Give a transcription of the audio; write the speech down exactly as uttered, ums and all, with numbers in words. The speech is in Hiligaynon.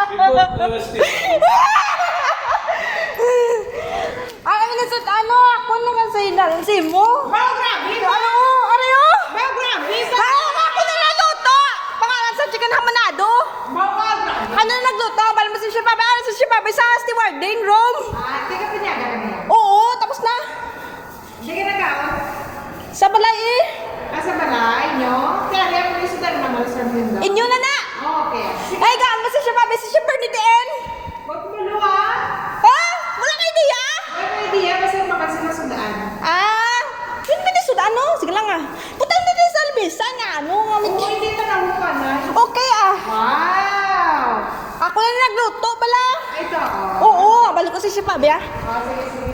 Ang ano sa ano, ako na kasi na si mo. Mao, grabe ba? Ano? Ano yun? Mao, grabe ba? Ay, ako na nagluto! Pangalan sa chicken hamanado. Mao, grabe. Ano na nagluto? Bala mo si Chef Abe? Ano si Chef Abe sa stewarding room? Ah, taga Pinyaga na niya. Oo, tapos na. Sige na ka, oh. Sa balay eh. Ah, sa balay nyo? Kaya kaya mo yung sudar na malas sa mundo. Inyo na na. Oh, okay. Sige. Ay, gaan mo si Chef Abe, si Chef Bernadette. Huwag mo luha. Ha? Wala ka idea? Wala ka idea, basta mapansin na sudaan. Ah, yun pwede sudaan, no? Sige lang ah. Putang na din sa albisan nga, ano? Nga Oo, hindi ka nahupa na. Okay ah. Wow! Ako na nagluto pala. Ay, ito, oh. Oo, balik ko si Chef Abe ah. Oh, sige, sige.